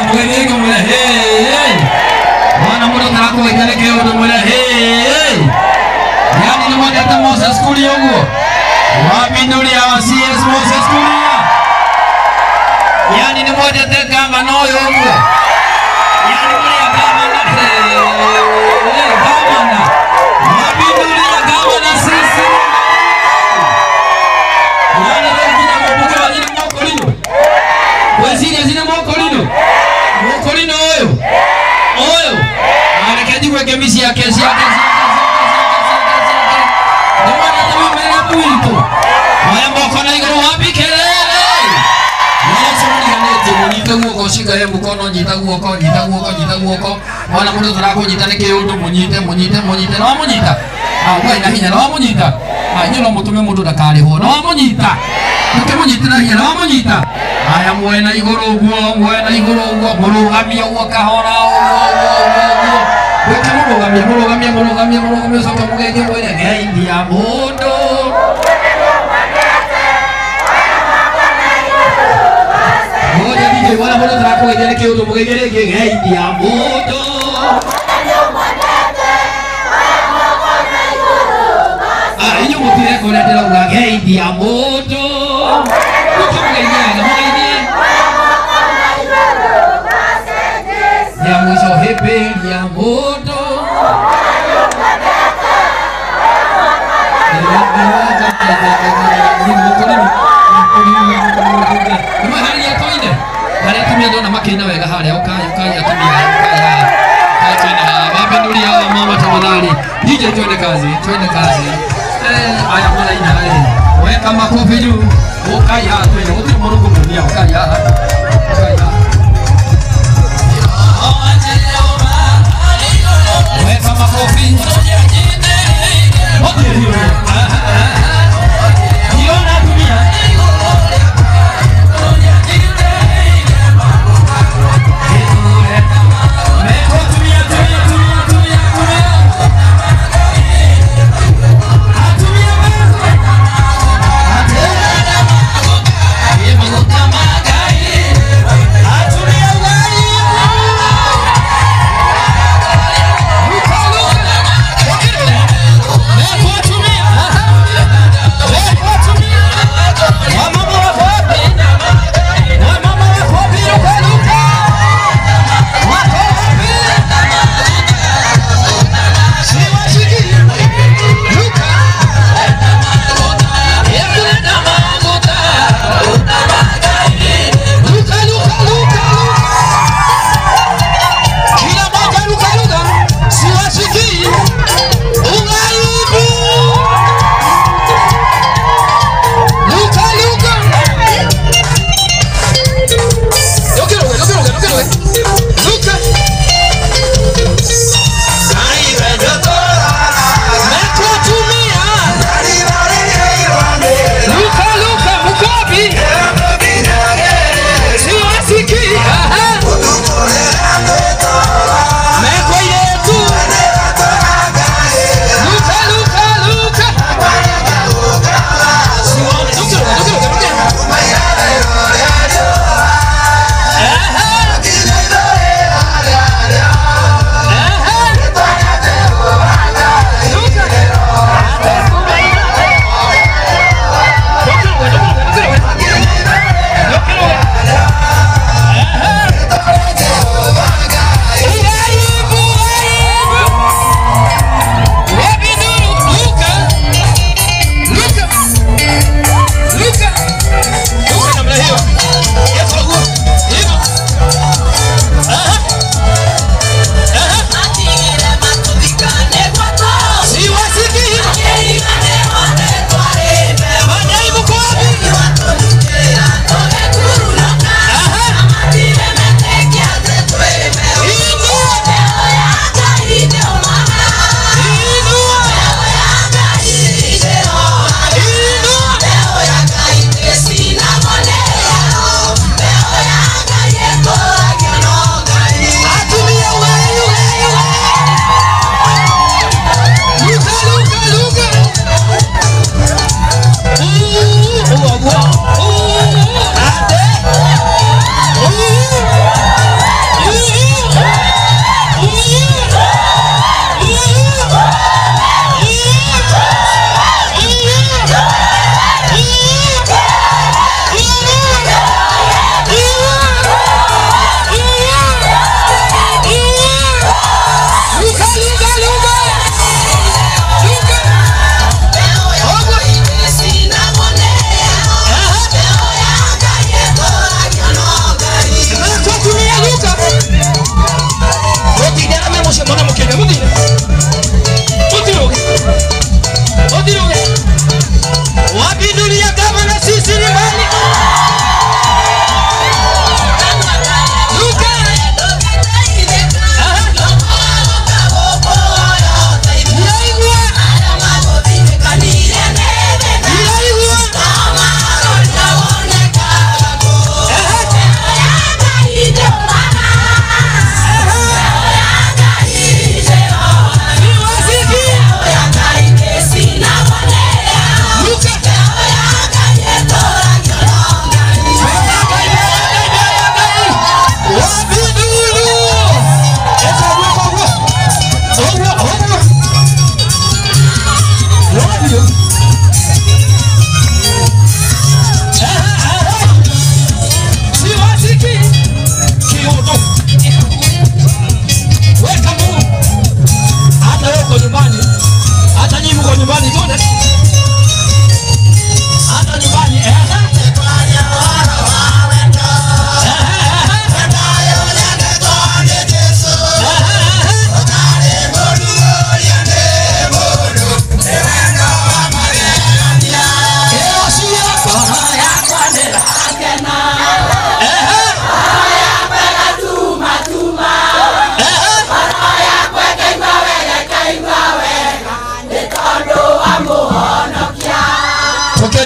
Mugeithie mwĩre hey. Mwana mũndũ ũtarakũgeithia nĩ kĩũndũ mwĩre hey. Yani nĩ mwendete Moses Kuria ũguo? Wapindulia wa CS Moses Kuria. Yani nĩ mwendete gavana ũyũ ũguo? Yani mũrĩ a gavana? Gavana. Wapindulia gavana sisi. Yani rĩu nginya mũmbunge wanyu nĩ Mũkũrinũ? Weciria cina Mũkũrinũ? Mũkũrinũ ũyũ? Ũyũ? Reke njigue ngemi ciake ciake ciake ciake. Nĩ mwendete mũmĩrĩre witũ? Oya moko na igũrũ wapi kelele. Yesu mũriganĩtie mũnyite guoko, shika ye mkono, nyita guoko, nyita guoko, nyita guoko. Mwana mũndũ tũrakũnyita nĩ kĩũndũ, mũnyite, mũnyite, mũnyite. No wamũnyita? Ah, na hinya, no wamũnyita? Ah, inyuĩ no mũtũme mũndũ ndakarĩhwo. No wamũnyita? Mũkĩmũnyite na hinya, no wamũnyita? Aya muoe na igũrũ ũguo, muoe na igũrũ ũguo, mũrũgamie ũguo kahora ũguo ũguo ũguo ũguo. Wĩke mũrũgamie, mũrũgamie, mũrũgamie, mũrũgamie, ũcoke mũgeithie mwĩre geithia mũndũ. Ngoja DJ, mwana mũndũ tũrakũgeithia nĩ kĩũndũ, mũgeithie rĩngĩ geithia mũndũ. Ah, inyuĩ mũtireka ũrĩa ndĩrauga geithia mũndũ. Mũkĩmũgeithie wega, mũgeithie. Ya mwisho hĩmbĩria mũndũ. Nĩmweharĩria tũine? Harĩa atumia ndona makĩina wega harĩa, ũkai ũkai atumia, ũkai haha. Ũkai twende haha. Wapindulia hawa mama tafadhali. DJ twende kazi, twende kazi. Aya maraina rĩ. Weka makofi juu. Ũkai haha twende. Gũtirĩ mũrũngũ mũtumia, ũkai haha. Ũkai haha. Weka makofi. Jiona atumia. Meko tumia tumia tumia tumia tumia. Atumia meko.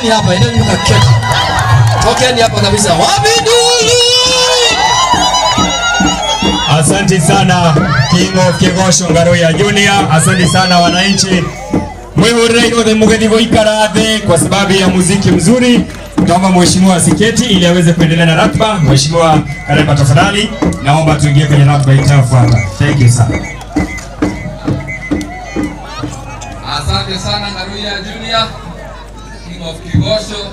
Tokeni hapa, endeni mkaketi. Tokeni hapa kabisa. Wapi nduru? Asante sana King of Kigosho Ngaruiya Junior. Asante sana wananchi. Mwihurire yothe mugethi guikara thi kwa sababu ya muziki mzuri. Naomba mheshimiwa asiketi ili aweze kuendelea na ratiba. Mheshimiwa Karemba, tafadhali naomba tuingie kwenye ratiba itayofuata. Thank you sana. Asante sana Ngaruiya Junior, King of Kigosho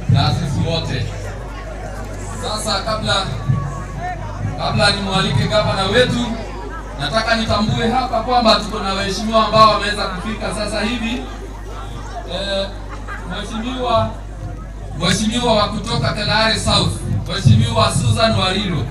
na sisi wote. Sasa kabla nimwalike gavana wetu, nataka nitambue hapa kwamba tuko na waheshimiwa ambao wameweza kufika sasa hivi. Mheshimiwa wa kutoka Kelare South, Mheshimiwa Susan Wariro.